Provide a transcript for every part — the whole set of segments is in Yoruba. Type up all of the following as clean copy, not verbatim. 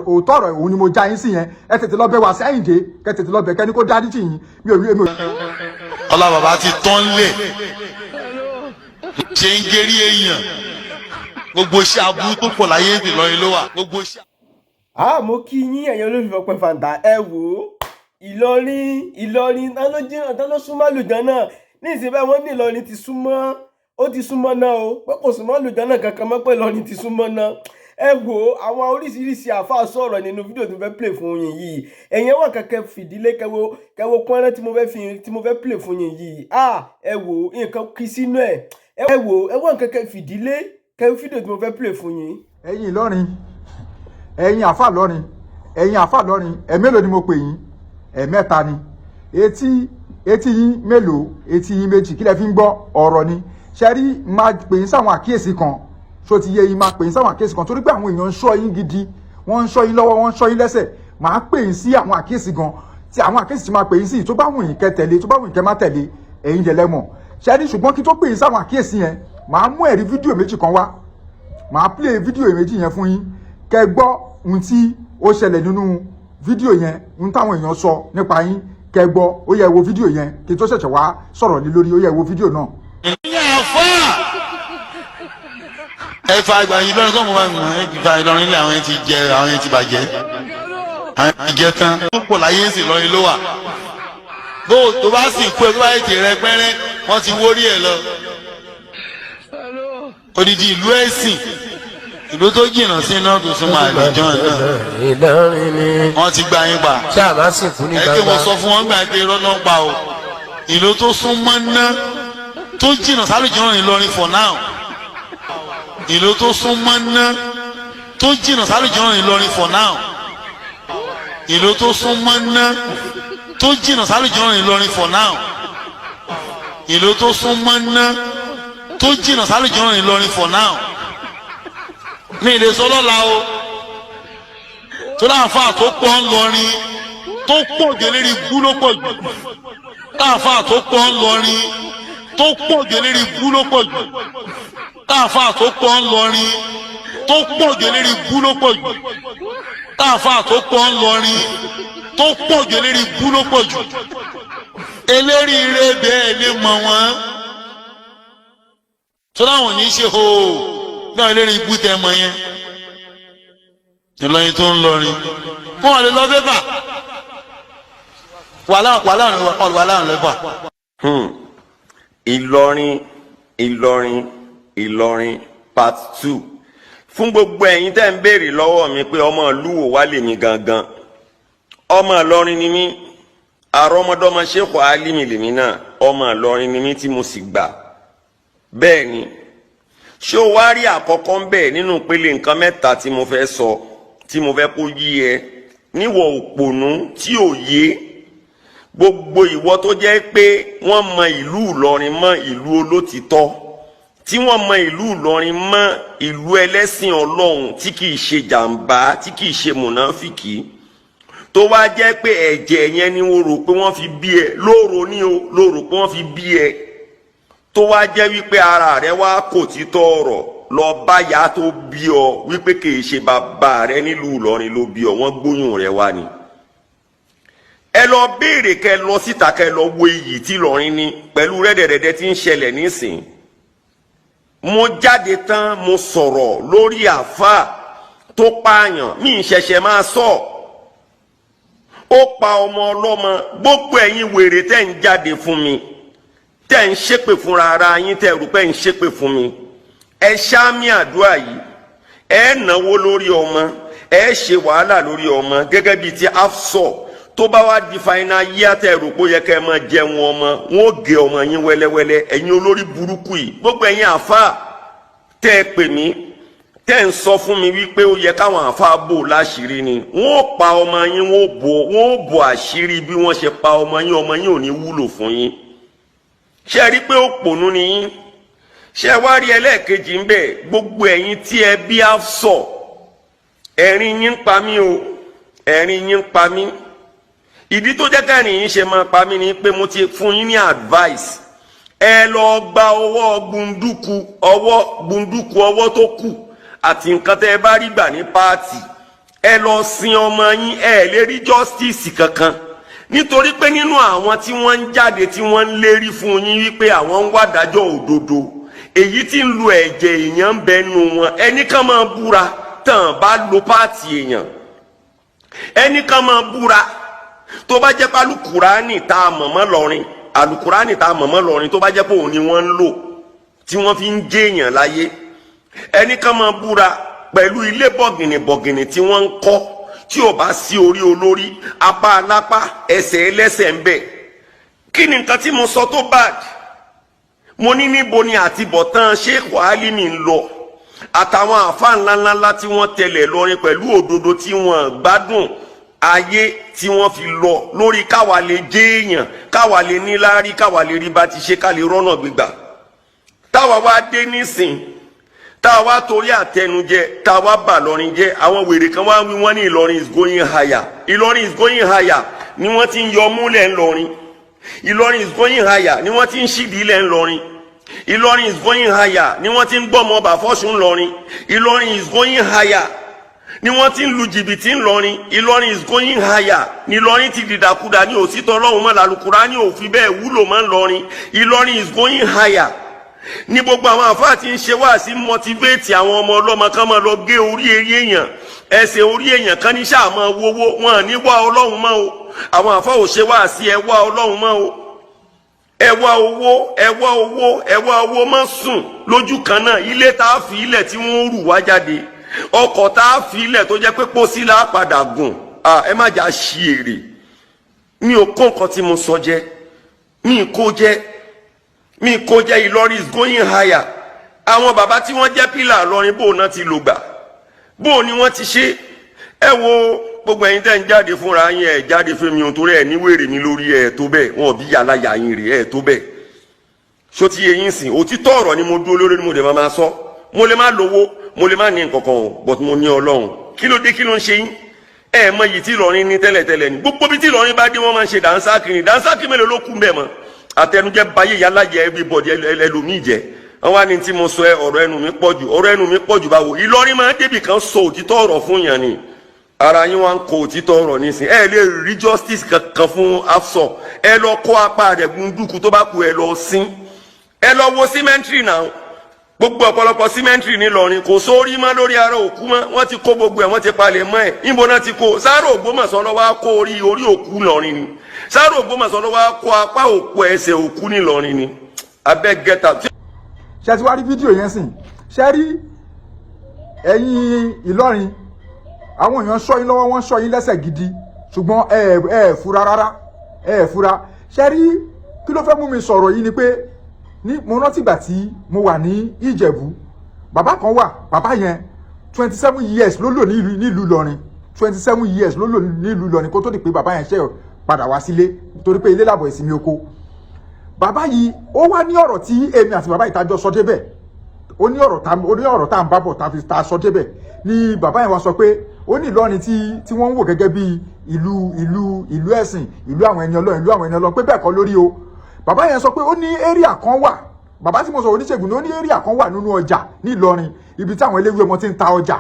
Òótọ́ ọ̀rọ̀ òun ni mo já yín sí yẹn. Ẹ tètè lọ bẹ̀ Wasiu Ayinde, kẹ tètè lọ bẹ̀, kẹ́ni kó dáríjì yín. Mi ò rí èmi ò. Ọlá bàbá ti tán lẹ̀, ṣe ń gérí èèyàn. Gbogbo iṣẹ́ aburú tó pọ̀ láyé Ìlọrin ló wà, gbogbo iṣẹ́. Ah, mo kí yín, ẹ̀yin olólùfẹ́ Ọpẹ́ Fanta. Ẹ wò ó, Ìlọrin, Ìlọrin tán ló jìnnà, tán ló súnmọ́ àlùjánnà ní ìsìn báyìí. Wọ́n ní Ìlọrin ti súnmọ́, ó ti súnmọ́ náà o, pé kò súnmọ́ àlùjánnà kankan mọ́, pé Ìlọrin ti súnmọ́ náà. Ẹ wò ó, àwọn oríṣiríṣi àáfàá sọ̀rọ̀ nínú fídíò tó fẹ́ play fún yín yìí. Ẹ̀yin wà kẹ̀kẹ́ fìdílé kẹwo kẹwo pọ́nrẹ́ tí mo fẹ́ play fún yín yìí. Ah, ẹ wò ó, nǹkan kí sínú ẹ̀. Ẹ wò ó, ẹ wà kẹ̀kẹ́ fìdílé kẹwo fídíò tí mo fẹ́ play fún yín. Ẹ̀yin Ìlọrin, ẹ̀yin àfà lọ́rin, ẹ̀yin àfà lọ́rin, ẹ̀ mélòó ni mo pè yín? Ẹ̀mẹ́ta ni. Etí, etí yín mélòó? Etí yín méjì. Kí lẹ fi ń gbọ́ ọ̀rọ̀ ni? Ṣe rí, máa pè yín sáwọn àkíyèsí kan. Ṣó ti yé yín? Máa pè yín sáwọn àkíyèsí kan, torí pé àwọn èèyàn ń ṣọ́ yín gidi, wọ́n ń ṣọ́ yín lọ́wọ́, wọ́n ń ṣọ́ yín lẹ́sẹ̀. Máa pè yín sí àwọn àkíyèsí gan, tí àwọn àkíyèsí tí máa pè yín sí, tó bá wù yín kẹ́ tẹ̀lé, tó bá wù yín kẹ́ má tẹ̀lé, ẹ̀yin jẹ̀ lẹ́mọ̀. Ṣe rí, ṣùgbọ́n kí tó pè yín sáwọn àkíyèsí yẹn, máa mú ẹ̀rí fídíò méjì kan wá. Máa play fídíò méjì yẹn fún yín, kẹ́ gbọ́ ohun tí ó ṣẹlẹ̀ nínú fídíò yẹn, ohun táwọn èèyàn sọ nípa yín, kẹ́ gbọ́. Ó yẹ wo fídíò yẹn kí n tó ṣẹ̀ṣẹ̀ wá sọ̀rọ̀ lé lórí. Ó yẹ wo fídíò náà. Ẹ̀yin àfáà, ẹ fa ìgbà yìí lọ́rùn kọ́, mo máa ń gbọ́n ẹ fa Ìlọrin lé. Àwọn yẹn ti jẹ, àwọn yẹn ti bàjẹ́, àwọn yẹn ti jẹ tán. Tó pọ̀ láyé ń sìn, Ìlọrin ló wà. Bó tó bá sì kú ẹ, tó bá yẹ tèrè pẹ́rẹ́, wọ́n ti wórí ẹ lọ. Odidi ìlú ẹ̀sìn, ìlú tó jìnnà sí iná, tó súnmọ́ àlùjọ náà. Ìlọrin ni. Wọ́n ti gba yín pa. Ṣáà má sìnkú ní Ẹ kí gbangba. wọ́n sọ fún wọn gbà pé irọ́ náà pa o. Ìlú tó súnmọ́ ná, tó jìnnà sálùjọ náà, Ìlọrin for now. Ìlú tó súnmọ́ ná, tó jìnnà sálùjọ náà, Ìlọrin for now. Ìlú tó súnmọ́ ná, tó jìnnà sálùjọ náà, Ìlọrin for now. Ìlú tó súnmọ́ ná, tó jìnnà sálùjọ náà, Ìlọrin for now. Ní ilé sọlọ́la o, tó láǹfà tó pọ̀ ńlọrin, tó pọ̀ jù lérí ibú ló pọ̀ jù. Láǹfà tó pọ̀ ńlọrin, tó pọ̀ jù lérí ibú ló pọ̀ jù. Láǹfà tó pọ̀ ńlọrin, tó pọ̀ jù lérí ibú ló pọ̀ jù. Láǹfà tó pọ̀ ńlọrin, tó pọ̀ jù lérí ibú ló pọ̀ jù. Eléríire bẹ́ẹ̀ lè mọ̀ wọ́n, tó láwọn ò ní ṣe hó náà. Eléri ibú tẹ mọ yẹn, Ìlọrin tó ń lọrin, wọn ò lè lọ bébà wàhálà, wàhálà, wàhálà lẹ́fà. Ìlọrin, Ìlọrin, Ìlọrin part 2. Fún gbogbo ẹ̀yin tẹ́ ń béèrè lọ́wọ́ mi pé ọmọ ìlú wo wá lèmi gangan, ọmọ Ìlọrin ni mí. Àrọ́mọdọ́mọ Sheikh Alimi lèmi náà. Ọmọ Ìlọrin ni mí tí mo sì gbà bẹ́ẹ̀ ni. Ṣé o wá rí àkọ́kọ́ ń bẹ̀ nínú ìpele nǹkan mẹ́ta tí mo fẹ́ sọ, tí mo fẹ́ kó yí ẹ níwọ̀ òpònú tí ò yé gbogbo ìwọ tó jẹ́ pé wọ́n mọ ìlú Ìlọrin mọ́ ìlú olótìtọ́, tí wọ́n mọ ìlú Ìlọrin mọ́ ìlú ẹlẹ́sìn Ọlọ́run, tí kìí ṣe jàǹbá, tí kìí ṣe mùnáfìkì, tó wá jẹ́ pé ẹ̀jẹ̀ yẹn ni wọ́n rò pé wọ́n fi bí ẹ lóòrò ní o, lóòrò pé wọ́n fi bí ẹ, tó wá jẹ́ wípé ara rẹ wá kò títọ́ ọ̀rọ̀ lọ bá ya tó bí ọ, wípé kìí ṣe bàbá rẹ nílùú Ìlọrin ló bí ọ, wọ́n gbóyún rẹ wá ni. Ẹ lọ béèrè, kẹ lọ síta, kẹ lọ wo iyì tí Ìlọrin ní pẹ̀lú rẹ́dẹ̀rẹ́dẹ́ tí ń ṣẹlẹ̀ nísìn. Mo jáde tán, mo sọ̀rọ̀ lórí àáfàá tó pààyàn. Mí ń ṣẹ̀ṣẹ̀ máa sọ, ó pa ọmọ ọlọ́mọ. Gbogbo ẹ̀yin wèrè tẹ́ ń jáde fún mi, tẹ́ ń ṣépè fúnra ara yín, tẹ́ rò pé ń ṣépè fún mi, ẹ ṣáàmì àdúrà yìí. Ẹ náwó lórí ọmọ, ẹ ṣe wàhálà lórí ọmọ, gẹ́gẹ́ bíi ti Afsọ. Tó bá wá di final year, tẹ́ rò pé ó yẹ kẹ́ ẹ máa jẹun ọmọ, wọn ó gé ọmọ yín wẹ́lẹ́wẹ́lẹ́. Ẹ̀yin olórí burúkú yìí, gbogbo ẹ̀yin àáfàá tẹ́ ẹ pè mí, tẹ́ ń sọ fún mi wípé ó yẹ káwọn àáfàá bò láṣìírí ni, wọ́n ó pa ọmọ yín, wọ́n ó bò àṣírí bí wọ́n ṣe pa ọmọ yín. Ọmọ yín ò ní wúlò fún yín. Ṣé ẹ rí pé ó pònú ni yín? Ṣé ẹ wá rí ẹlẹ́ẹ̀kejì ń bẹ̀? Gbogbo ẹ̀yin tí ẹ bí Afsọ, ẹ̀rín yín ń pa mí o, ẹ̀rín yín ń pa mí. Ìdí tó jẹ́ kẹ́rin yín ṣe máa pa mí ni pé mo ti fún yín ní advice. Ẹ lọ gba ọwọ́ gbunduku, ọwọ́ gbunduku, ọwọ́ tó kù àti nǹkan tẹ́ ẹ bá rí gbà ní party. Ẹ Ẹ lọ sin ọmọ yín, ẹ lè rí justice kankan, nítorí pé nínú àwọn tí wọ́n ń jáde, tí wọ́n ń lérí fún yín wípé àwọn ń wá dájọ́ òdodo, èyí tí ń lu ẹ̀jẹ̀ èèyàn ń bẹnu wọn. Ẹnì kan máa búra tàn bá lo part èèyàn, ẹnì kan máa búra tó bá jẹ́ pé alukurani tá a mọ̀mọ́ lọ́rin, alukurani tá a mọ̀mọ́ lọ́rin, tó bá jẹ́ pé òun ni wọ́n ń lò tí wọ́n fi ń jẹ́ èèyàn láyé. Ẹnì kan máa búra pẹ̀lú ilé bọ̀gìnì bọ̀gìnì tí wọ́n ń kọ́, tí ò bá sí orí olórí, apá alápá, ẹsẹ̀ ẹlẹ́sẹ̀ ń bẹ. Kí ni nǹkan tí mo sọ tó bad? Mo ní níbo ni àtibọ̀tán Sheikh Alimi ń lọ, àtàwọn àfa ńláńláńlá tí wọ́n tẹ̀lé lọrin pẹ̀lú òdodo, tí wọ́n gbádùn ayé, tí wọ́n fi lọ lórí káwa lè jẹ́ èèyàn, káwa lè níláárí, káwa lè rí bá ti ṣe, ká lè rọ́nà gbígbà. Táwa wá dé nísìn, táwa torí àtẹnujẹ táwa bà lọrin jẹ́, àwọn wèrè kan wá wí, wọ́n ní Ìlọrin is going higher. Ìlọrin is going higher ni wọ́n ti ń yọ múlẹ̀ ńlọrin. Ìlọrin is going higher ni wọ́n ti ń ṣídìí lẹ̀ ńlọrin. Ìlọrin is going higher ni wọ́n ti ń gbọ́mọ ọba fọ́sùn ńlọrin. Ìlọrin is going higher ni wọ́n ti ń lu jìbìtì ńlọrin. Ìlọrin is going higher ni Ìlọrin ti dìdàkudà, ní òsítọ́ Ọlọ́run mọ́, làlùkùrá ní òfin bẹ́ẹ̀ wúlò mọ́ ńlọrin. Ìlọrin is going higher ní gbogbo àwọn àfáà tí ń ṣe wá sí motivate àwọn ọmọ ọlọ́mọ kan máa lọ gé orí eré èèyàn, ẹsẹ̀ orí èèyàn kan ní sáà máa wowó wọn ní wá Ọlọ́run mọ́ o. Àwọn àfáà ò ṣe wá sí ẹ wá Ọlọ́run mọ́ o. Ẹ wá owó, ẹ wá owó, ẹ wá owó. Má sùn lójú kan náà. Ilé tá a fi ilẹ̀ tí wọ́n rù wá jáde, ọkọ̀ tá a fi ilẹ̀ tó jẹ́ pé pósí là á padà gùn. Ẹ má jà ṣí èrè. Mi ò kó nǹkan tí mo sọ jẹ, mi kó jẹ, mi kó jẹ. Ìlọrin is going higher. Àwọn bàbá tí wọ́n jẹ́ pillar Ìlọrin, bó náà ti lò gbà, bó ni wọ́n ti ṣe? Ẹ wo gbogbo ẹ̀yin tẹ́ ń jáde fúnra yín, ẹ jáde fún mi ò, torí ẹ ní wèrè mi lórí ẹ tó bẹ́ẹ̀. Wọn ò bí yàrá yà yín rè ẹ tó bẹ́ẹ̀. Ṣó ti yé yín sìn? Òtítọ́ ọ̀rọ̀ ni mo dúró lórí, ni mo dẹ̀ máa sọ. Mo lè má lówó, mo lè má ní nǹkan kan o, but mo ní Ọlọ́run. Kí ló dé? Kí ló ń ṣe yín? Ẹ mọ iyì tí Ìlọrin ní tẹ́lẹ̀tẹ́lẹ̀ ni. Gbogbo bí tí Ìlọrin bá dé, wọ́n máa ń ṣe dànsákì ni. Dànsákì mélòó ló kú mbẹ́ mọ́? Àtẹnujẹ bayé yálà jẹ everybody ẹlòmíì jẹ. Wọn wá ní tí mo sọ ẹ, ọ̀rọ̀ ẹnu mi pọ̀ jù. Ọ̀rọ̀ ẹnu mi pọ̀ jù báwo? Ìlọrin máa ń débì kan sọ òtítọ́ ọ̀rọ̀ fún yàn ni. Ara yín wá ń kọ òtítọ́ ọ̀rọ̀ nísìn. Ẹ lè rí justice kankan fún Afsọ. Ẹ lọ kó apá rẹ̀ gbunduku tó bá kú, ẹ lọ sín. Ẹ lọ wo cemetery náà. Gbogbo ọ̀pọ̀lọpọ̀ cemetery nílọrin, kò sórí mọ́ lórí ara òkú mọ́. Wọ́n ti kó gbogbo ẹ̀, wọ́n ti palẹ̀ mọ́ ẹ̀. Níbo náà ti kó? Sáárò Ògbómọ̀ṣọ́ lọ́wọ́ á kó orí orí òkú lọ́rin ni. Sáárò Ògbómọ̀ṣọ́ lọ́wọ́ á kó apá òkú, ẹsẹ̀ òkú nílọrin ni. Abẹ́ get out. Ṣe ti wá rí fídíò yẹn sìn? Ṣe rí ẹ̀yin Ìlọrin, àwọn èèyàn ṣọ́ yín lọ́wọ́, wọ́n ṣọ́ yín lẹ́sẹ̀ gidi, ṣùgbọ́n ẹ ẹ fura rárá, ẹ ẹ fura. Ṣe rí, kí ló fẹ́ mú mi sọ̀rọ̀ yìí ni pé ní mo rántí ìgbà tí mo wà ní Ìjẹ̀bú, bàbá kan wà. Bàbá yẹn, 27 years ló lò nílùú Ìlọrin. 27 years ló lò nílùú Ìlọrin kó tó di pé bàbá yẹn ṣe padà wá sílé, torí pé ilé làbọ̀ ìsinmi oko. Bàbá yìí, ó wá ní ọ̀rọ̀ tí èmi àti bàbá yìí tá jọ sọ débẹ̀. Ó ní ọ̀rọ̀ tá à ń bá bọ̀, tá fi ta sọ débẹ̀ ni. Bàbá yẹn wá sọ pé ó ní Ìlọrin tí wọ́n ń wò gẹ́gẹ́ bí ìlú ẹ̀sìn, ìlú àwọn ẹni Ọlọ́run, ìlú àwọn ẹni Ọlọ́run, pé bẹ́ẹ̀ kọ́ lórí o. Bàbá yẹn sọ pé ó ní area kan wà. Bàbá tí mo sọ, oníṣègùn ní, ó ní area kan wà nínú ọjà ní Ìlọrin, ibi tí àwọn eléwé ọmọ ti ń ta ọjà.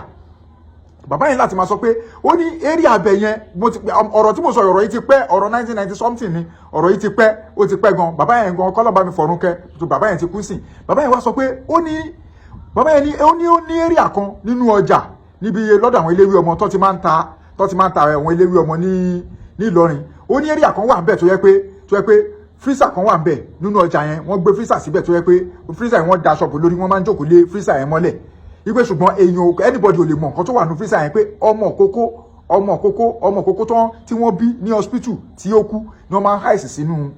Bàbá yẹn láti máa sọ pé ó ní area abẹ yẹn, mo ti ọ̀rọ̀ tí mo sọ, ọ̀rọ̀ yìí ti pẹ́, ọ̀rọ̀ 1990 something ni. Ọ̀rọ̀ yìí ti pẹ́, ó ti pẹ́ gan. Bàbá yẹn gan, kọ́lọ́ bá mi fọ̀run kẹ́ tó, bàbá yẹn ti kú sìn. Bàbá yẹn wá sọ pé ó ní, bàbá yẹn ní ó ní area kan nínú ọjà níbi lọ́dọ̀ àwọn eléwé ọmọ tó ti máa ń ta àwọn eléwé ọmọ ní Ìlọrin. Ó ní area kan wà níbẹ̀ tó yẹ pé freezer kan wà níbẹ̀ nínú ọjà yẹn. Wọ́n gbé freezer síbẹ̀, tó yẹ pé freezer yẹn, wọ́n daṣọ bò lórí, wọ́n máa ń jókòó lé freezer yẹn mọ́lẹ̀ wípé, ṣùgbọ́n èèyàn, anybody ò lè mọ nǹkan tó wà nínú freezer yẹn, pé ọmọ kókó tán tí wọ́n bí ní hospital tí ó kú ni wọ́n máa ń ice sínú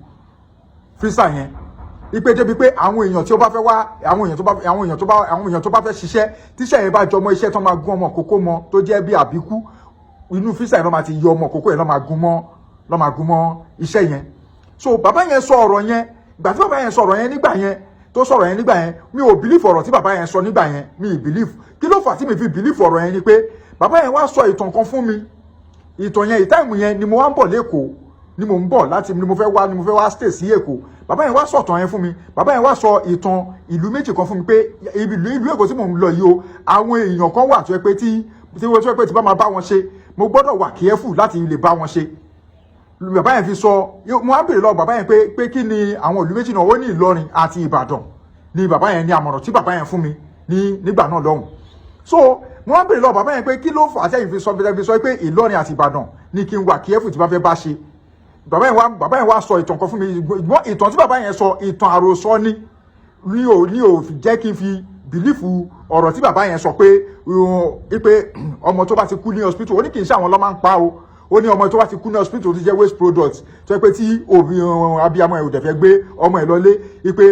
freezer yẹn, ipe débi pé àwọn èèyàn tí ó bá fẹ́ wá, àwọn èèyàn tó bá fẹ́ ṣiṣẹ́, tíṣẹ́ yẹn bá jọmọ́ iṣẹ́ tó máa gún ọmọ kókó mọ́, tó jẹ́ bí àbíkú, inú freezer yẹn ló máa ti yọ ọmọ kókó yẹn, ló máa gún mọ́ iṣẹ́ yẹn. So bàbá yẹn sọ ọ̀rọ̀ yẹn. Ìgbà tí bàbá yẹn sọ ọ̀rọ̀ yẹn nígbà yẹn, tó sọ̀rọ̀ yẹn nígbà yẹn, mi ò believe ọ̀rọ̀ tí bàbá yẹn sọ nígbà yẹn, mi ì believe. Kí ló fà tí mi fi believe ọ̀rọ̀ yẹn ni pé bàbá yẹn wá sọ ìtàn kan fún mi. Ìtàn yẹn, ìtàìmù yẹn ni mo wá ń bọ̀ lẹ́kọ̀ọ́, ni mo ń bọ̀ láti ni mo fẹ́ wá stay sí Èkó. Bàbá yẹn wá sọ ìtàn yẹn fún mi. Bàbá yẹn wá sọ ìtàn ìlú méjì kan fún mi, pé ibi ìlú Èkó tí mò ń lọ yìí o, àwọn èèyàn kan wà tó yẹ pé tí Tí wọ́n sọ pé tí bá máa bá wọn ṣe, mo gbọ́dọ̀ wà careful láti lè bá wọn ṣe. Bàbá yẹn fi sọ, mo á béèrè lọ bàbá yẹn pé kí ni àwọn ìlú méjì náà? Ó ní Ìlọrin àti Ìbàdàn ni. Bàbá yẹn ní àmọ̀ràn tí bàbá yẹn fún mi ní nígbà náà lọ́hùn. So mo á béèrè lọ bàbá yẹn pé kí ló fà á sẹ́yìn fi sọ pé Ìlọrin àti Ìbàdàn ní kí n wà careful tí bá fẹ́ bá ṣe? Bàbá yẹn wá sọ ìtàn kan fún mi. Ìgbọ́n ìtàn tí bàbá yẹn sọ, ìtàn àròsọ ni, ní ò jẹ́ kí n fi believe ọ̀rọ̀ tí bàbá yẹn sọ pé ọmọ tó bá ti kú ní hospital, ó ní kì í ṣe àwọn ló máa ń pa o. Ó ní ọmọ tó bá ti kú ní hospital tó jẹ́ waste product, tó yẹ pé tí òbí abiyamọ ẹ̀ ò dẹ̀ fẹ́ gbé ọmọ ẹ̀ lọlé, wípé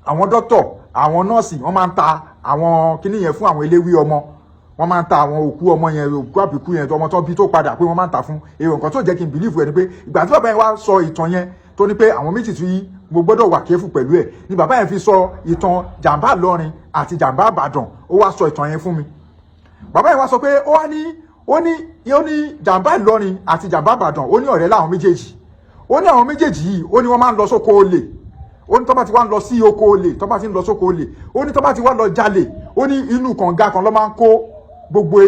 àwọn dókítọ̀, àwọn nọ́ọ̀sì, wọ́n máa ń ta àwọn kíní yẹn fún àwọn eléwé ọmọ. Wọ́n máa ń ta àwọn òkú ọmọ yẹn, òkú àbíkú yẹn, ọmọ tó bí tó padà, pé wọ́n máa ń ta fún èrò. Nǹkan tó jẹ́ kí n believe ẹ̀ ni pé ìgbà tí bàbá yẹn wá sọ ìtàn yẹn, tó ní pé àwọn méjì tí mo gbọ́dọ̀ wà careful pẹ̀lú ẹ̀ ni, bàbá yẹn fi sọ ìtàn jàǹbá Ìlọrin àti jàǹbá Ìbàdàn. Ó wá sọ ìtàn yẹn fún mi. Bàbá yẹn wá sọ pé ó wá ní ó ní jàǹbá Ìlọrin àti jàǹbá Ìbàdàn, ó ní ọ̀rẹ́ láwọn méjèèjì. Ó ní àwọn méjèèjì yìí, ó ní wọ́n máa ń lọ sóko olè. Ó ní tó bá ti wá ń lọ sí oko olè, tó bá ti ń lọ sóko olè, ó ní tó bá ti wá lọ jalè, ó ní inú kànga kan ló máa ń kó gbogbo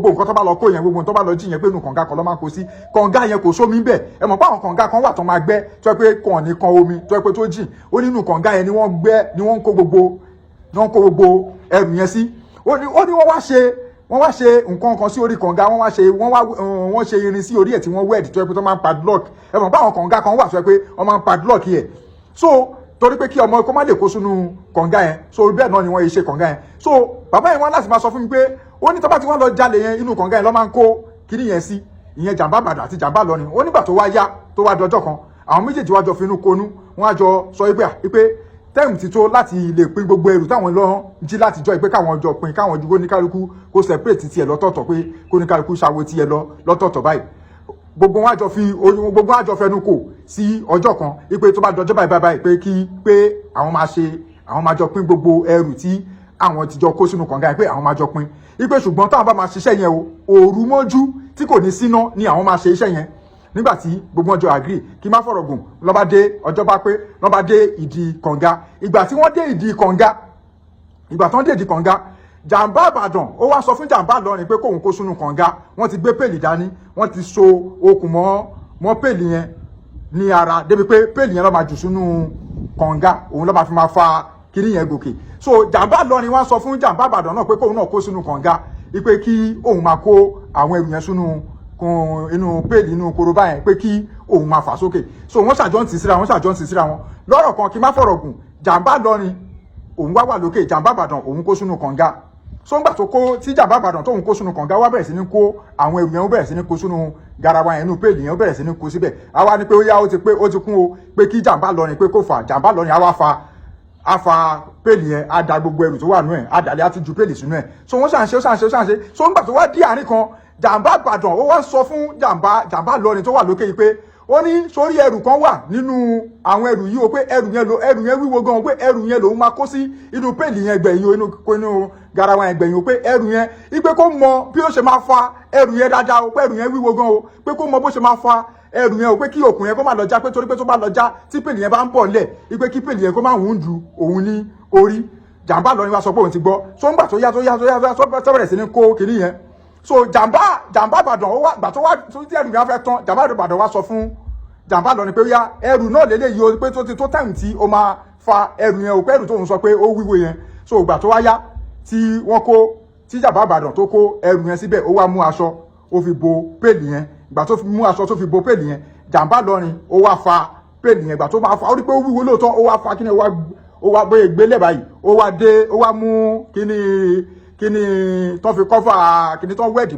nǹkan tó bá lọ kó yẹn, gbogbo nǹkan tó bá lọ jí yẹn, pé inú kànga kan ló máa ń kó sí. Kànga yẹn kò sómi bẹ́ẹ̀. Ẹ mọ̀ pé àwọn kànga kan wà tó máa gbẹ́, tó yẹ pé kàn ní kan omi, tó yẹ pé tó jìn. Ó ní inú kànga yẹn ni wọ́n gbẹ́ ni wọ́n kó gbogbo ẹrù yẹn sí. Ó ní wọ́n wá ṣe nǹkan kan sí orí kànga. Wọ́n wá ṣe wọ́n wá wọ́n ṣe irin sí orí ẹ̀ tí wọ́n weld, tó yẹ pé tó máa ń padlock. Ẹ mọ̀ pé àwọn kànga kan wà tó yẹ pé wọ́n máa ń padlock yẹ, so torí pé kí ọmọ kó má lè kó sínú kànga yẹn. So bẹ́ẹ̀ náà ni wọ́n yìí ṣe kànga yẹn. So bàbá yẹn wá láti máa sọ fún mi pé ó ní tó bá ti wá lọ jalè yẹn, inú kànga yẹn ló máa ń kó kíní yẹn sí, ìyẹn jàǹbá Ìbàdàn àti jàǹbá Ìlọrin. Ó nígbà tó wá yá, tó wá dọjọ́ kan, àwọn méjèèjì wá jọ finú konú, wọ́n á jọ sọ wípé time ti tó láti lè pín gbogbo ẹrù táwọn lọ jí láti jọ, ìpé káwọn jọ pín, káwọn ju kóníkálukú kó separate tiẹ̀ lọ́tọ̀ọ̀tọ̀, pé kóníkálukú ṣàwo tiẹ̀ lọ lọ́tọ̀ọ̀tọ̀ báyìí. Gbogbo wọn á jọ fẹnu kò sí ọjọ́ kan, wípé tó bá dọjọ́ báyìí báyìí báyìí, pé kí pé àwọn máa ṣe, àwọn máa jọ pín gbogbo ẹrù tí àwọn ti jọ kó sínú kànga yẹn, pé àwọn máa jọ pín, wípé ṣùgbọ́n táwọn bá máa ṣiṣẹ́ yẹn o, òru mọ́jú tí kò ní síná ni àwọn máa ṣe iṣẹ́ yẹn. Nígbà tí gbogbo wọn jọ agree, kí má fọ̀rọ̀ gùn, ló bá dé ọjọ́ bá pé, ló bá dé ìdí kànga. Ìgbà tí wọ́n dé ìdí kànga, jàǹbá Ìbàdàn ó wá sọ fún jàǹbá Ìlọrin pé kóun kó sínú kànga. Wọ́n ti gbé pail dání, wọ́n ti so okùn mọ́ pail yẹn ní ara, débi pé pail yẹn ló máa jù sínú kànga, òun ló máa fi máa fa kíní yẹn gòkè. So jàǹbá Ìlọrin wá sọ fún jàǹbá Ìbàdàn náà pé kóun náà kó sínú kànga, wípé kí òun máa kó àwọn ẹrù yẹn sínú kun inú pail, inú korobá yẹn, pé kí òun máa fà sókè. So wọ́n ṣàjọ ń tì síra wọn, ṣàjọ ń tì síra wọn. Lọ́rọ̀ kan, kí n má fọ̀rọ̀ gùn, jàǹbá Ìlọrin òun wá wà lókè, jàǹbá Ìbàdàn òun kó sínú kànga. So ńgbà tó kó tí jàǹbá Ìbàdàn tóun kó sínú kànga, wá bẹ̀rẹ̀ sí ní kó àwọn ẹrù yẹn, ó bẹ̀rẹ̀ sí ní kó sínú garawa yẹn, inú pail yẹn, ó bẹ̀rẹ̀ sí ní kó síbẹ̀. Àwa ni pé ó yá, ó ti pé, ó ti kún o, pé kí jàǹbá Ìlọrin pé kó fà. Jàǹbá Ìlọrin á wá fa, á fa pail yẹn, á da gbogbo ẹrù tó wà nú ẹ̀, á dàlẹ́, á tún ju pail sínú ẹ̀. So wọ́n ṣàǹṣe, ó ṣàǹṣe, ó ṣàǹṣe. So ńgbà tó wá dí àárín kan, jàǹbá Ìbàdàn ó wá sọ fún jàǹbá Ìlọrin tó wà lókè yìí pé ó ní sórí ẹrù kan wà nínú àwọn ẹrù yìí o, pé ẹrù yẹn lo ẹrù yẹn wíwo gan, pé ẹrù yẹn lòun máa kó sí inú pail yẹn gbẹ̀yìn o, inú garawa yẹn gbẹ̀yìn o, pé ẹrù yẹn, ipe kó mọ bí ó ṣe máa fa ẹrù yẹn dáadáa o, pé ẹrù yẹn wíwo gan o, pé kó mọ bó ṣe máa fa ẹrù yẹn o, pé kí okùn yẹn kó má lọ já, pé torí pé tó bá lọ já, tí pail yẹn bá ń bọ̀ lẹ̀, ipe kí pail yẹn kó má hùn ju òun ní orí. Jàǹbá Ìlọrin wá sọ pé òun ti gbọ́. So ńgbà tó yá, tó yá, tó yá, tó bẹ̀rẹ̀ sí ní kó kinní yẹn. So jàǹbá Ìbàdàn ó wá gbà tó wá tó tí ẹrù yẹn fẹ́ tán, jàǹbá Ìbàdàn wá sọ fún jàǹbá Ìlọrin pé ó yá, ẹrù náà lélẹ́yìí o, pé tó ti tó time tí ó máa fa ẹrù yẹn o, pé ẹrù tóun sọ pé ó wíwo yẹn. So ìgbà tó wá yá tí wọ́n kó, tí jàǹbá Ìbàdàn tó kó ẹrù yẹn síbẹ̀, ó wá mú aṣọ, ó fi bo pail yẹn. Ìgbà tó mú aṣọ tó fi bo pail yẹn, jàǹbá Ìlọrin ó wá fa pail yẹn. Ìgbà tó máa fa, ó rí pé ó wíwo lóòótọ́. Ó wá fa kíni, ó wá bóyá gbélé báyìí, ó wá dé, ó wá mú kíní tó fi cover kíní tó weld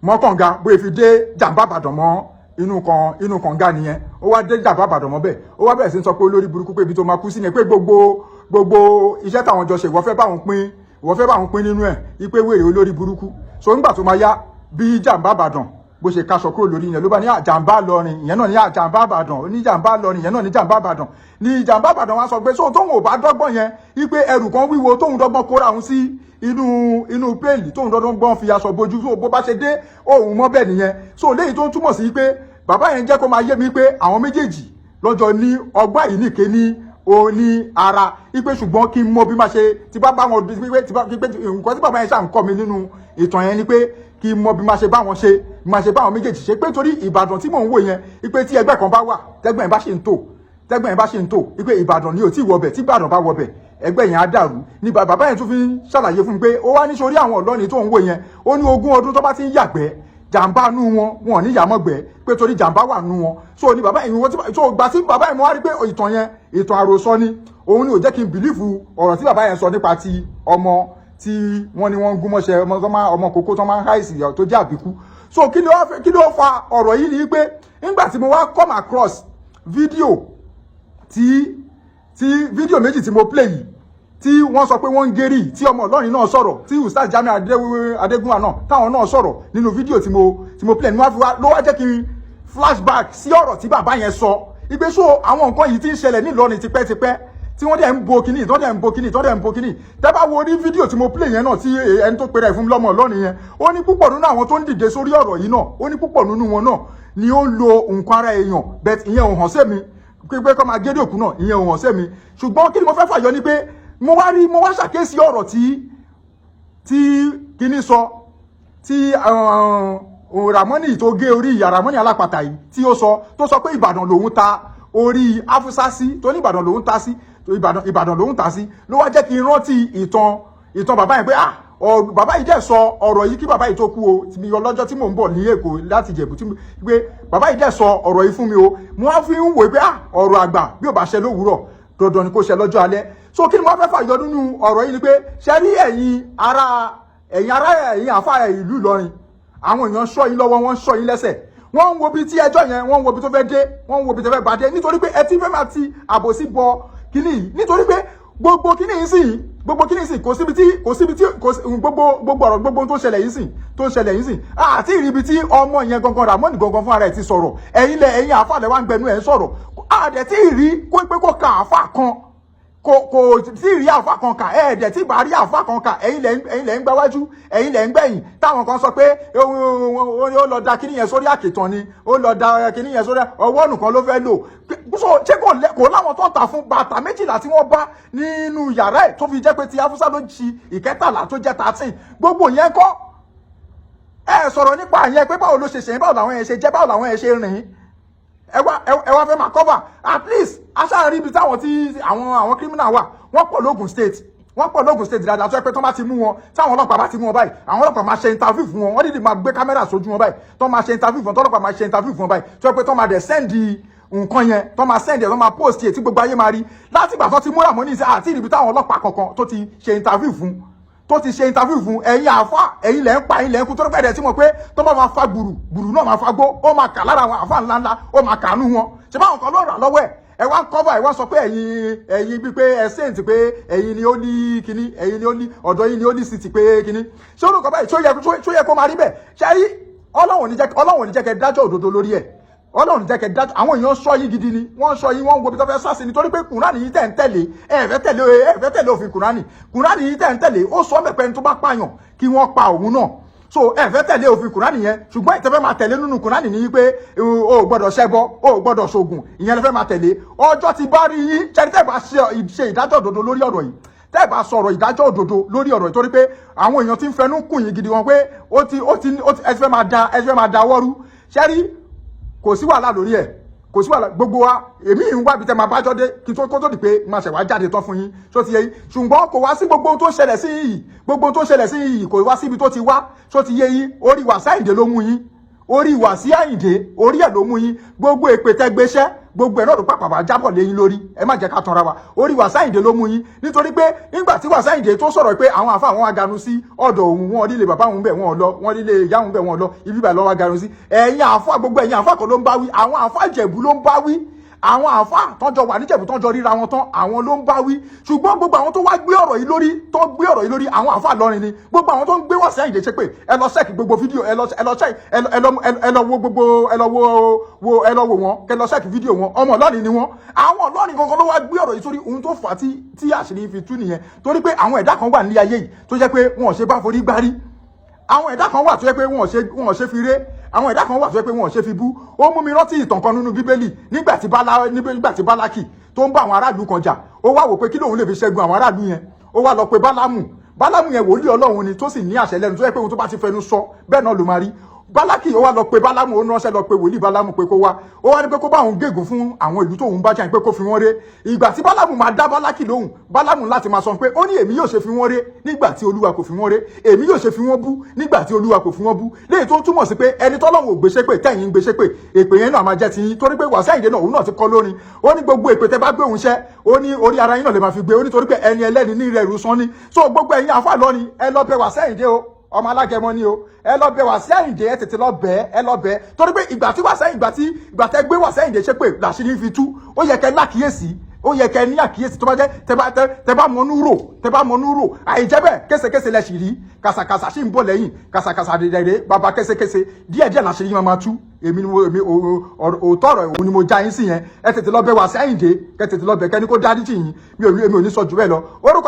mọ́ kànga, bóyá fi dé jàǹbá Ìbàdàn mọ́ inú kànga nìyẹn. Ó wá dé jàǹbá Ìbàdàn mọ́ bẹ́ẹ̀, ó wá bẹ̀rẹ̀ sí ní sọ pé olórí burúkú, pé ibi tó máa kú sí ni, pé gbogbo iṣẹ́ táwọn jọ ṣe, ìwọ fẹ́ báwọn pín nínú ẹ̀, ipe wèrè, olórí burúkú. So nígbà tó máa yá, bí jàǹbá Ìbàdàn bó ṣe kaṣọ kúrò lórí yẹn, ló bá ní àjàǹbá Ìlọrin ìyẹn náà ní àjàǹbá Ìbàdàn, ní jàǹbá Ìlọrin ìyẹn náà ní jàǹbá Ìbàdàn, ní jàǹbá Ìbàdàn wá sọ pé so tóun ò bá dọ́gbọ́n yẹn, wípé ẹrù kan wíwo tóun dọ́gbọ́n kóra òun sí inú pail, tóun dọ́gbọ́n fi aṣọ bojú, tó bó bá ṣe dé òun mọ́ bẹ́ẹ̀ nìyẹn. So léyìí tó ń túmọ̀ sí pé bàbá yẹn jẹ́ kó máa yé mi pé àwọn méjèèjì lọ́jọ́ ní ọgbà yìí nìke ní. Ó ní ara ipe, ṣùgbọ́n kí n mọ bí má ṣe tí bá bá wọn pé tí bá pé nǹkan tí bàbá yẹn ṣà ń kọ́ mi nínú ìtàn yẹn ni pé kí n mọ bí má ṣe bá wọn ṣe, bí má ṣe bá wọn méjèèjì ṣe, pé torí Ìbàdàn tí mò ń wò yẹn, ipe tí ẹgbẹ́ kan bá wà, tẹ́gbẹ́ yẹn bá ṣe ń tò, tẹ́gbẹ́ yẹn bá ṣe ń tò, ipe Ìbàdàn ni ò tí ì wọbẹ̀, tí Ìbàdàn bá wọbẹ̀, ẹgbẹ́ yẹn á dàrú. Ní bàbá yẹn tún fi ń ṣàlàyé fún mi pé ó wá ní sórí àwọn ọlọ́ni tó ń wò yẹn, ó ní 20 ọdún tó bá ti ń yàgbẹ́, jàǹbá nú wọn, wọn ò ní yàmọ̀gbẹ́, pé torí jàǹbá wà nú wọn. So ní bàbá yẹn wọ́n ti so gbà tí bàbá yẹn, mo wá rí pé ìtàn yẹn, ìtàn àròsọ ni. Òun ni ò jẹ́ kí n believe ọ̀rọ̀ tí bàbá yẹn sọ nípa ti ọmọ tí wọ́n ní wọ́n ń gún mọ́ṣẹ́, ọmọ tó máa, ọmọ kókó tó máa ń háìsì tó jẹ́ àbíkú. So kí ló fa ọ̀rọ̀ yìí ni pé nígbà tí mo wá come across fídíò tí fídíò méjì tí mo play yìí, tí wọ́n sọ pé wọ́n ń gérí, tí ọmọ Ìlọrin náà sọ̀rọ̀, tí Ustaz Jamiu Adégúnwà náà, táwọn náà sọ̀rọ̀ nínú fídíò tí mo play ní, wọ́n fi wá ló wá jẹ́ kí n flashback sí ọ̀rọ̀ tí bàbá yẹn sọ ìgbésò. Àwọn nǹkan yìí ti ń ṣẹlẹ̀ nílọrin tipẹ́tipẹ́, tí wọ́n dẹ̀ ń bo kíní, tí wọ́n dẹ̀ ń bo kíní, tí wọ́n dẹ̀ ń bo kíní. Tẹ́ bá wo orí fídíò tí mo play yẹn náà, tí ẹni tó pèrè fún mi lọ́mọ Ìlọrin yẹn, ó ní púpọ̀ nínú àwọn tó ń dìde sórí ọ̀rọ̀ yìí náà, ó ní púpọ̀ nínú wọn náà ni ó ń lo nǹkan ara èèyàn. But ìyẹn ò hàn sí mi pé kọ́ máa gédé òkú náà, ìyẹn ò hàn sí mi. Ṣùgbọ́n kí ni mo fẹ́ fàyọ ni pé mo wá rí, mo wá ṣàkíyèsí ọ̀rọ̀ tí kíní sọ, tí Ramoni tó gé orí ìyá Ramoni alápàtà yìí, tí ó sọ, tó sọ pé Ìbàdàn lòun ta orí Afusa sí, tó ní Ìbàdàn lòun ta sí, tó Ìbàdàn lòun ta sí, ló wá jẹ́ kí n rántí ìtàn bàbá yẹn pé ah, bàbá yìí dẹ̀ sọ ọ̀rọ̀ yìí kí bàbá yìí tó kú o. Mi ọlọ́jọ́ tí mò ń bọ̀ ní Èkó láti Ìjẹ̀bú, tí pé bàbá yìí dẹ̀ sọ ọ̀rọ̀ yìí fún mi o. Mo wá fi ń wò pé ah, ọ̀rọ̀ àgbà bí ò bá ṣẹ lówùúrọ̀, dandan ni kó ṣẹ lọ́jọ́ alẹ́. So kí ni wọ́n fẹ́ fàyọ nínú ọ̀rọ̀ yìí ni pé ṣe rí ẹ̀yin ará, ẹ̀yin àfa ìlú Ìlọrin, àwọn èèyàn ṣọ́ yín lọ́wọ́, wọ́n ń ṣọ́ yín lẹ́sẹ̀, wọ́n ń wo bí tí ẹjọ́ yẹn, wọ́n ń wo bí tó fẹ́ dé, wọ́n ń wo bí tó fẹ́ bá dé, nítorí pé ẹ ti fẹ́ máa ti àbòsí bọ kíní yìí, nítorí pé gbogbo kíní yìí sì, gbogbo kíní yìí sì, kò síbi tí kò sí gbogbo ọ̀rọ̀, gbogbo tó ṣẹlẹ̀ yìí sì, tó ṣẹlẹ̀ yìí sì, àti ìríbi tí ọmọ yẹn gangan, Ramoni gangan fún ara ẹ̀ ti sọ̀rọ̀. Ẹ̀yin lẹ, ẹ̀yin àáfà lẹ wá ń gbẹnu ẹ̀ ń sọ̀rọ̀. Àdẹ̀ tí ì rí kó pé kó ka àáfà kan, kò tí ì rí àáfà kan kà. Ẹ̀ẹ́dẹ̀ tí bá rí àáfà kan kà, ẹ̀yin lẹ̀ ń gbáwájú, ẹ̀yin lẹ̀ ń gbẹ̀yìn. Táwọn kan sọ pé ó lọ da kíní yẹn sórí àkìtàn ni, ó lọ da kíní yẹn sórí ọwọ́ nìkan ló fẹ́ lò. So ṣé kò láwọn tó ń tà fún bàtà 12 tí wọ́n bá nínú yàrá ẹ̀, tó fi jẹ́ pé ti Afusa ló ṣi ìkẹtàlá tó jẹ́ 13, gbogbo yẹn kọ́ ẹ sọ̀rọ̀ nípa yẹn pé báwo ló ṣe ṣe, báwo làwọn yẹn ṣe jẹ́, báwo làwọn yẹn ṣe rìn? Ẹ wá fẹ́ máa cover. At least aṣáájú ibi táwọn tí àwọn criminal wà, wọ́n pọ̀ lógùn State, wọ́n pọ̀ lógùn State dáadáa, tó yẹ pé tó bá ti mú wọn, táwọn ọlọ́pàá bá ti mú wọn báyìí, àwọn ọlọ́pàá máa ṣe interview fún wọn. Wọ́n dìde máa gbé kámẹ́rà sójú wọn báyìí, tó máa ṣe interview fún wọn, tọ́lọ́pàá máa ṣe interview fún wọn báyìí, tó yẹ pé tó máa dẹ̀ send nǹkan yẹn, tó máa send ẹ̀, tó máa post ẹ̀, tí gbogbo ayé máa rí. Láti ìgbà tó ti mú Ramoni sí, àti ìrìbí táwọn ọlọ́pàá kankan tó ti ṣe interview fún, tó ti ṣe interview fún. Ẹ̀yin àáfà, ẹ̀yin lẹ́ ń pa, ẹ̀yin lẹ́ ń kú, tó fẹ́ẹ̀ dẹ̀ tí mo pé tó bá máa fa gbùrù gbùrù náà, máa fa gbó, ó máa kà lára àwọn àáfà ńláńlá, ó máa kàánú wọn. Ṣé báwọn kan ló rà lọ́wọ́ ẹ̀? Ẹ wá ń cover, ẹ wá sọ pé ẹ̀yin bíi pé ẹ saint, pé ẹ̀yin ni ó ní kíní, ẹ̀yin ni ó ní ọ̀dọ̀ yín ni ó ní city, pé kíní. Ṣé orúkọ báyìí ṣó yẹ kó máa rí bẹ́ẹ̀? Ṣe rí, Ọlọ́run ò ní jẹ́ kẹ́ dájọ́ òdodo lórí ẹ̀. Ọlọ́run jẹ́ kẹ́ dájọ́. Àwọn èèyàn sọ yín gidi ni, wọ́n sọ yín, wọ́n ń wo ibi tó fẹ́ sá sí, nítorí pé Kùránì yìí tẹ̀ ń tẹ̀lé, ẹ fẹ́ tẹ̀lé òfin Kùránì. Kùránì yìí tẹ̀ ń tẹ̀lé, ó sọ mẹ́pẹ́ ẹni tó bá pààyàn, kí wọ́n pa òun náà. So ẹ fẹ́ tẹ̀lé òfin Kùránì yẹn, ṣùgbọ́n ìtẹ́fẹ́ máa tẹ̀lé nínú Kùránì ní wípé o ò gbọ́dọ̀ ṣẹbọ, o ò gbọ́dọ̀ ṣògùn, ìyẹn lè fẹ́ máa tẹ̀lé. Ọjọ́ ti bá rí yín ṣẹ́ni tẹ́ bá ṣe ìdájọ́ òdodo lórí ọ̀rọ̀ yìí, tẹ́ bá sọ̀rọ̀ ìdájọ́ òdodo lórí ọ̀rọ̀ yìí, torí pé àwọn èèyàn ti ń fẹnu kùn yín gidi wọn pé ó ti ẹ ti fẹ́ máa da, ẹ ti fẹ́ máa da wọ́rú. Ṣẹ́rí, kò sí wàhálà lórí ẹ̀, kò sí wàhálà. Gbogbo wa, èmi ń wá ibi tẹ́ máa bájọ́ dé kí n tó kó tó di pé máa ṣẹ̀ wá jáde tán fún yín. Ṣó ti yé yín? Ṣùgbọ́n kò wá sí gbogbo ohun tó ṣẹlẹ̀ sí yìí, gbogbo ohun tó ṣẹlẹ̀ sí yìí, kò wá síbi tó ti wá. Ṣó ti yé yín? Orí Wàsíù Àyìndé ló mú yín, orí Wàsíù Àyìndé, orí ẹ̀ ló mú yín. Gbogbo èpè tẹ́ gbéṣẹ́, gbogbo ẹ̀ náà ló pàpà wá jábọ̀ lé yín lórí. Ẹ má jẹ́ ká tanra wa, orí Wàsíù Àyìndé ló mú yín, nítorí pé nígbà tí Wàsíù Àyìndé tó sọ̀rọ̀ pé àwọn àfa àwọn aganu sí ọ̀dọ̀ òun, wọn rí lè bàbá òun bẹ̀ wọ́n lọ, wọ́n rí lè ìyá òun bẹ̀ wọ́n lọ, ibi ìbàlọ́ wa ganu sí. Ẹ̀yin àfa, gbogbo ẹ̀yin àfa kan ló ń bá wí. Àwọn àfa Ìjẹ̀bú ló ń bá wí, àwọn àfa tọ́jọ wà níjẹ̀bú, tọ́jọ ríra wọn tán, àwọn ló ń bá wí. Ṣùgbọ́n gbogbo àwọn tó wá gbé ọ̀rọ̀ yìí lórí, tó gbé ọ̀rọ̀ yìí lórí, àwọn àfa lọ́rin ni. Gbogbo àwọn tó ń gbé Wàsíù Àyìndé ṣépè, ẹ lọ check gbogbo fídíò, ẹ lọ check, ẹ lọ wo gbogbo, ẹ lọ wo wọn, kẹ lọ check fídíò wọn. Ọmọ Ìlọrin ni wọn. Àwọn Ìlọrin gangan ló wá gbé ọ̀rọ̀ yìí sórí. Ohun tó fà á tí àṣírí fi tú nìyẹn, torí pé àwọn ẹ̀dá kan wà nílé ayé yìí tó jẹ́ pé wọn ò ṣe bá forí gbárí. Àwọn ẹ̀dá kan wà tó jẹ́ pé wọn ò ṣe fi ré. Àwọn ẹ̀dá kan wà tó jẹ́ pé wọn ò ṣe fi bú. Ó mú mi rántí ìtàn kan nínú Bíbélì, nígbà tí Bálákì tó ń bá àwọn aráàlú kan jà. Ó wá wò pé kí lòun lè fi ṣẹ́gun àwọn aráàlú yẹn. Ó wá lọ pe Bálámù. Bálámù yẹn, wòlíì Ọlọ́run ni, tó sì ní àṣẹ lẹ́nu, tó yẹ pé ohun tó bá ti fẹnu sọ, bẹ́ẹ̀ náà ló máa rí. Bálákì, ó wá lọ pe Bálámù. Ó ránṣẹ́ lọ pe wòlíì Bálámù pé kó wá. Ó wá ní pé kó bá òun gégùn fún àwọn ìlú tóun bá jà, pé kó fi wọ́n ré. Ìgbà tí Bálámù máa dá Bálákì lóhùn, Bálámù láti máa sọ pé ó ní, "Èmi yóò ṣe fi wọ́n ré nígbà tí Olúwa kò fi wọ́n ré? Èmi yóò ṣe fi wọ́n bú nígbà tí Olúwa kò fi wọ́n bú?" Léyìí tó túmọ̀ sí pé ẹni tọ́lọ́run ò gbéṣẹ́ pé, tẹ̀yìn ń gbéṣẹ́ pé, èpè yẹn náà máa jẹ́ ti yín, torí pé Wàsíù Àyìndé náà, òun náà ti kọ́ lórin. Ó ní gbogbo èpè tẹ́ bá gbé òun ṣẹ́, ó ní orí ara yín náà lè máa fi gbé. Ó ní torí pé ẹni ẹlẹ́ni ní rẹ̀ rú sán ní. So gbogbo ẹ̀yin àfáà lọ́ni, ẹ lọ bẹ Wàsíù Àyìndé o. Ọmọ alágẹmọ ni o. Ẹ lọ bẹ Wàsíù Àyìndé, ẹ tètè lọ bẹ, ẹ lọ bẹ, torí pé ìgbà tí Wàsíù ìgbà tí ìgbà tẹ gbé Wàsíù Àyìndé ṣépè làṣírí fi tú. Ó yẹ kẹ́ lákìyèsí, ó yẹ kẹ́ ní àkíyèsí. Tó bá jẹ́ tẹ bá mọnú rò, tẹ bá mọnú rò, àìjẹ́ bẹ́ẹ̀, késekése lẹ sì rí, kàsàkàsà sì ń bọ̀ lẹ́yìn kàsàkàsà dẹ̀dẹ̀rẹ̀ bàbá késekése. Díẹ̀díẹ̀ làṣírí máa máa tú. Èmi ni mo èmi òótọ́ ọ̀rọ̀ òun ni mo já yín sí yẹn. Ẹ tètè lọ bẹ Wàsíù Àyìndé, kẹ́ tètè lọ bẹ, kẹ́ni kó dáríjì yín. Mi ò èmi ò ní sọ jù bẹ́ẹ̀ lọ. Orúkọ.